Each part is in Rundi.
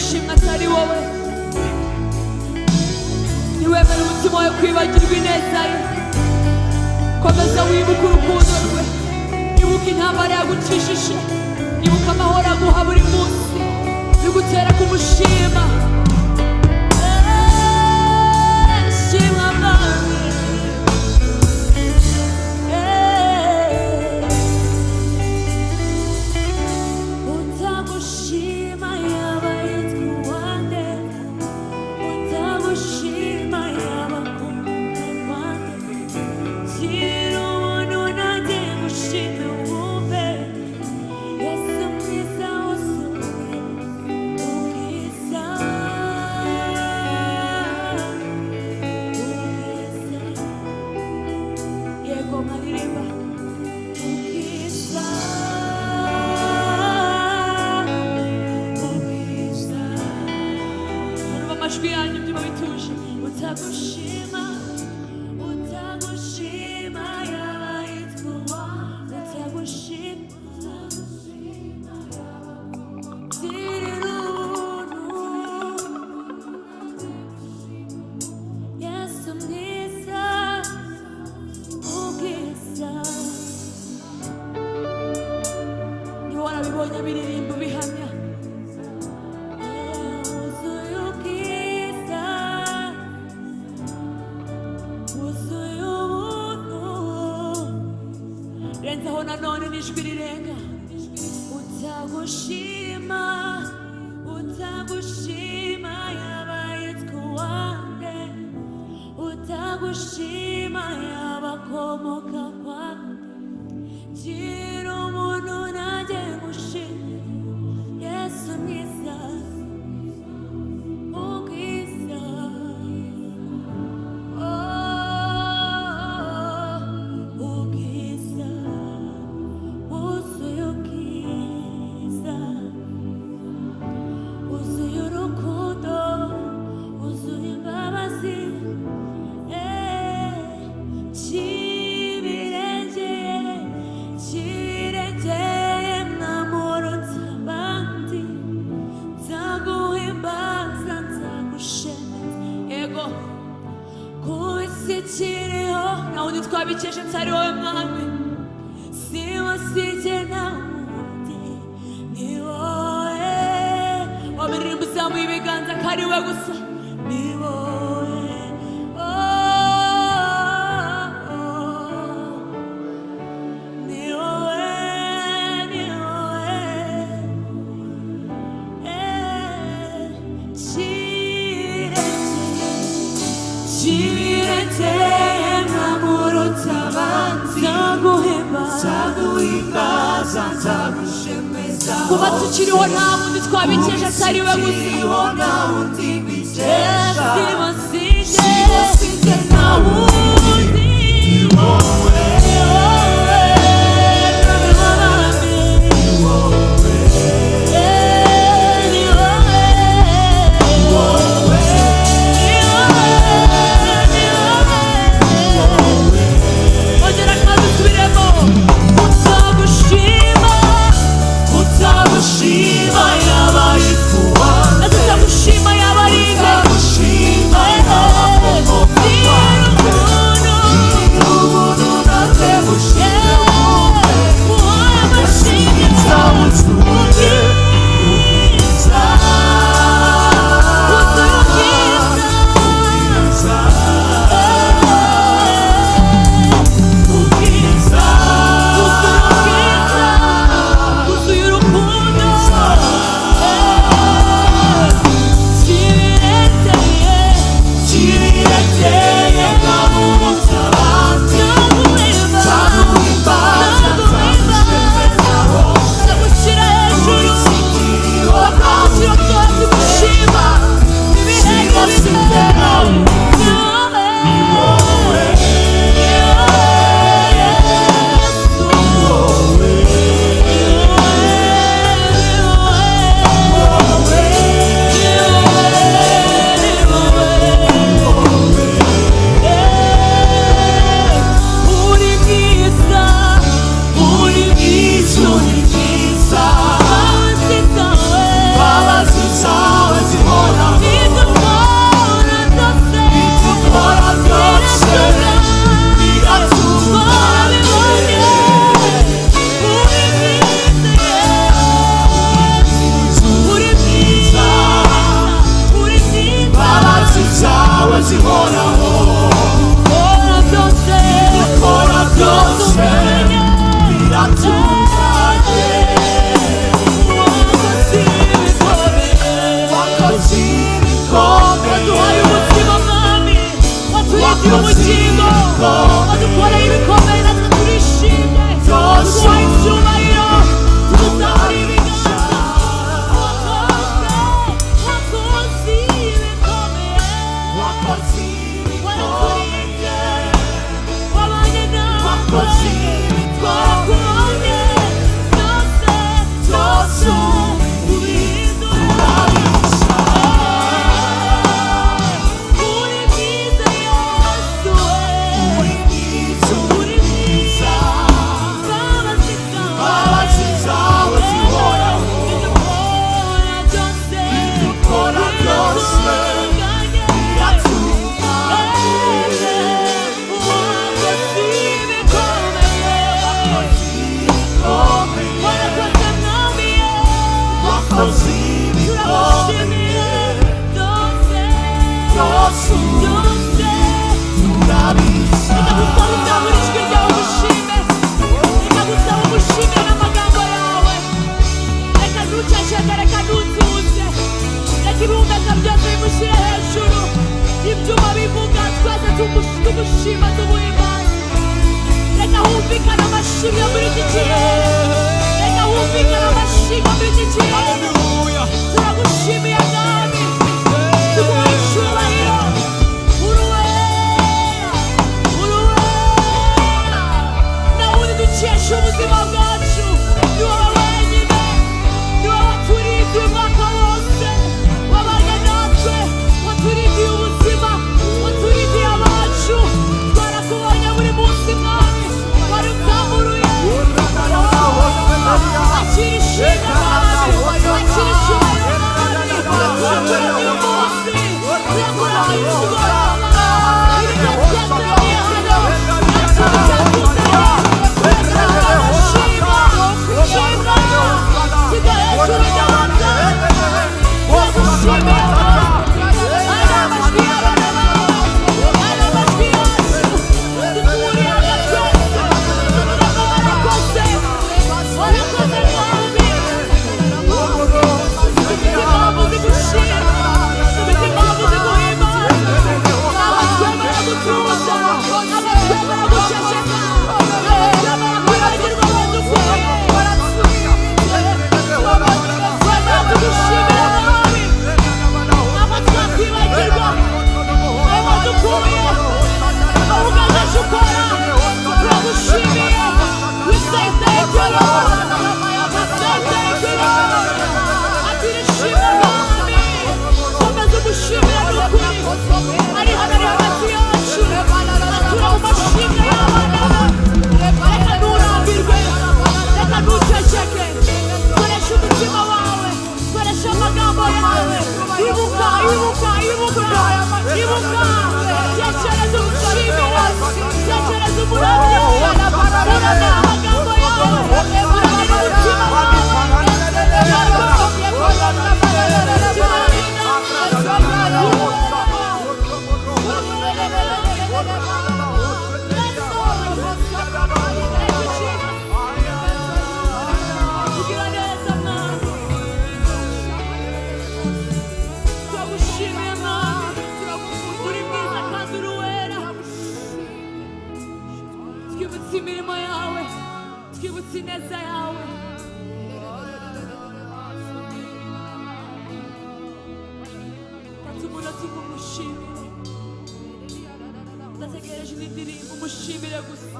Gushimwa atari wowe. Ntiwemere umutima wawe kwibagirwa ineza ye. Komeza wibuke urukundo rwe, ibuka intambara yagucishije, ibuka amahoro aguha buri munsi bigutera kumushima. Eh, shimwa Mwami. Eh. Utagushima yaba yitwa uwande? Utagushima yaba akumva wande? Gira ubuntu nanjye ngushime, wumve. Yesu mwiza, wuzuye ubwiza, ubwiza. Yego, nkaririmba ubwiza, ubwiza. Numva amajwi yanyu, byuma bituje. Utagushima, utagushima yaba yitwa uwande? Utagushima, girira ubuntu. Yesu mwiza, ubwiza. Niba warabibonye, biririmba bihamya. Wuzuye ubwiza, wuzuye ubuntu. Renzaho nanone n'ijwi rirenga. Utagushima, utagushima yaba yitwa uwande? Utagushima yaba akomoka kwa? Gira umuntu nanjye ngushime. Yesu mwiza, ubwiza. Oh, ubwiza, wuzuye ubwiza, wuzuye urukundo, wuzuye imbabazi. Eh, kibirengeye, kibirengeye, mwamurutse abandi. Nzaguhimbaza, nzagushemeza. Yego, ku isi ikiriho nta wundi twabikesha atari wowe Mwami. Si wasije, nta wundi, ni wowe. Wabiririmba uzamuye ibiganza ko ari we gusa, ni wowe. Oh, oh. Ni wowe, ni wowe. Eh, kirengeye, kirengeye, mwamurutse abandi. Nzaguhimbaza, Nzaguhimbaza, nzagushemeza. Kuba tukiriho nta wundi twabikesha atari we gusa. Tukiriho nta wundi mbikesha. Siwasije, Siwasije, nta wundi, ni wowe. Ni wowe, Mwami. Eh, ni wowe. Ni wowe, ni wowe. Ongera kandi usubiremo. Utagushima, Utagushima yaba yitwa uwande? Ese. Waduye ubugingo, wadukoreye ibikomeye, natwe turishimye, tuguhaye icyubahiro, tuguzamura ibiganza. Wakoze, wakoze ibikomeye, Wakoze ibikomeye, waraturinze, wabanye natwe, Wakoze ibikomeye, twarakubonye, byose, byose ubihindura. Uri mwiza Yesu we, uri mwiza, uri mwiza, imbabazi zawe, imbabazi zawe zihoraho, ibyo ukora byose, ibyo ukora byose, biratunganye. biratunganye. Wakoze ibikomeye, Ibikomeye, warakoze Mwami Yesu, wakoze ibikomeye, turagushimiye byose, byose byose. turabisha. Reka gusaba uzamure ijwi ryawe ugushime. Reka gusaba ugushime n'amagambo yawe. Reka ntuceceke, reka ntutuze. Reka ibihumeka byose bimushyire hejuru. Ibyuma bivuga twese tumushima tumuhimbaza. Reka humvikane amashimwe muri iki kirere. Reka humvikane amashimwe muri iki kirere. Turagushimiye Mwami. Tuguha icyubahiro. Uri uwera. Uri uwera. Nawe uri dukesha ubuzima bwacu. Ni wowe wenyine. Ni wowe waturindiye umwaka wose. Wabanye natwe. Waturindiye ubuzima. Waturindiye abacu. Twarakubonye buri munsi Mwami. Wari utamuruye. Akira ishimwe Mwami. Akira icyubahiro Mwami. Turakuramya uyu munsi. Turakuramya uyu mugoroba. Ibyo twateraniye hano, nta kintu cyatuzanye. Turashima, shima, tujya hejuru y'abantu. Turagushimira Mwami. Aya ni amajwi y'abana bawe. Aya ni amajwi yacu. Duhuriye hano twese. Tuvuga ngo warakoze. Warakoze Mwami. Dufite impamvu zigushima, dufite impamvu ziguhimbaza. Ntabwo twemera gutuza, ntabwo twemera guceceka, ntabwo twemera kwibagirwa abadukuye. Twemera tugushimira Mwami, ntabwo twakwibagirwa abadukuye, aho ugamije ukora, turagushimiye. We say thank you, Lord. We say thank you, Lord. Akira ishimwe Mwami, komeza ugushimira ni ukuri. Ari hano, ari hagati yacu, atura mu mashimwe y'abana be. Reka nturambirwe, reka ntuceceke. Koresha umutima wawe, koresha amagambo yawe. Ibuka, ibuka, ibuka, ibuka. Tekereza umushimire, tekereza umuramye, uramye amagambo yawe, uramye n'umutima wawe. Kugira neza Mwami, turagushimiye Mwami, uri mwiza kandi uri uwera. Twibutse imirimo yawe, twibutse ineza yawe. Fata umunota umwe umushimire. Ndategereje indi ndirimbo, umushimire gusa,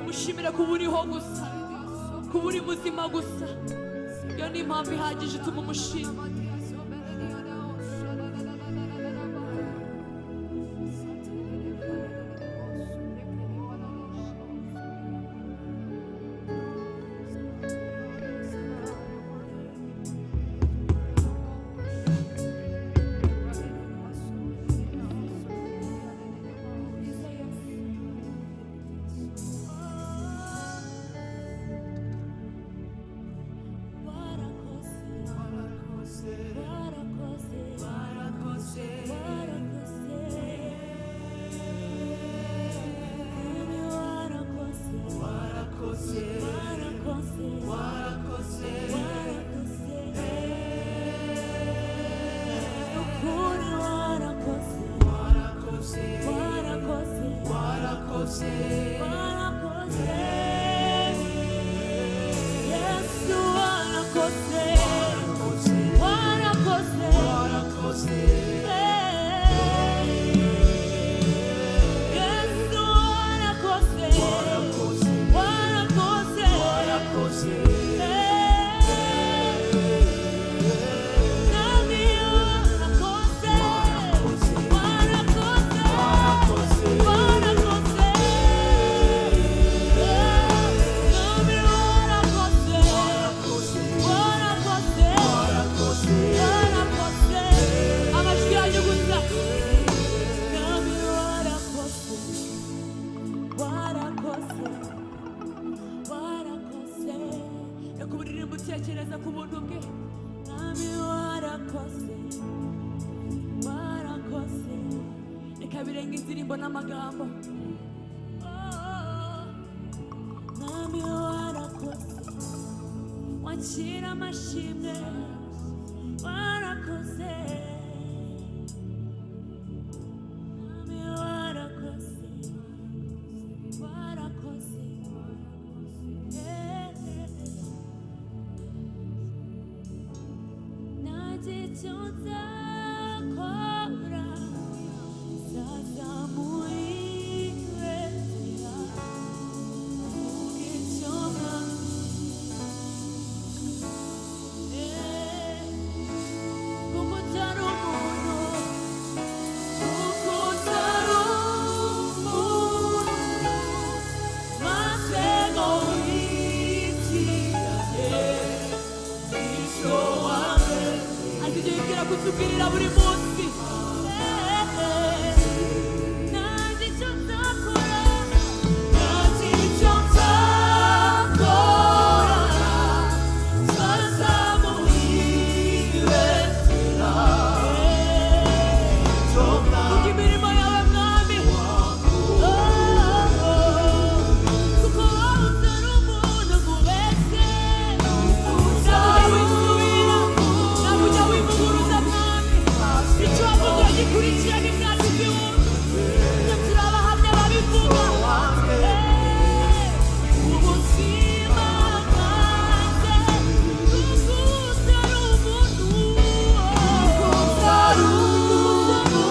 umushimire kuba uriho gusa, kuba uri muzima gusa. Iyo ni impamvu ihagije ituma umushima. Warakoze, Reka birenga indirimbo n'amagambo. Oh, Mwami, warakoze, wakira amashimwe, warakoze. Mwami, warakoze, warakoze. Eh, eh, eh. Nanjye icyo nzakora nzazamura ibendera, mvuge icyo Mwami. Eh, kuko utari umuntu, kuko utari umuntu, maze ngo witiranye icyo wamenye. Azi ibyo yibwira kutubwirira buri munsi. Nanjye icyo nzakora, nanjye icyo nzakora, nzazamura ibendera. Vuga imirimo yawe, Mwami. Oh, oh. Kuko wowe utari umuntu ngo ubeshye. Ntabwo ujya wisubira, ntabwo ujya wivuguruza, Mwami. Icyo wavuze uragikurikirana imyaka igihumbi. Ibyo turi abahamya babivuga. Ubuzima bwanjye, kuko utari umuntu, kuko utari umuntu,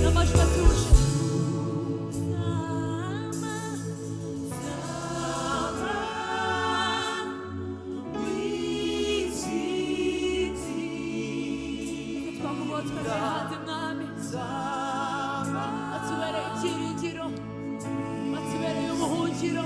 N'amajwi atuje. Sama, sama, wisitira. Twakubaho twese hanze, Mwami, atubereye ibyiringiro, atubereye ubuhungiro.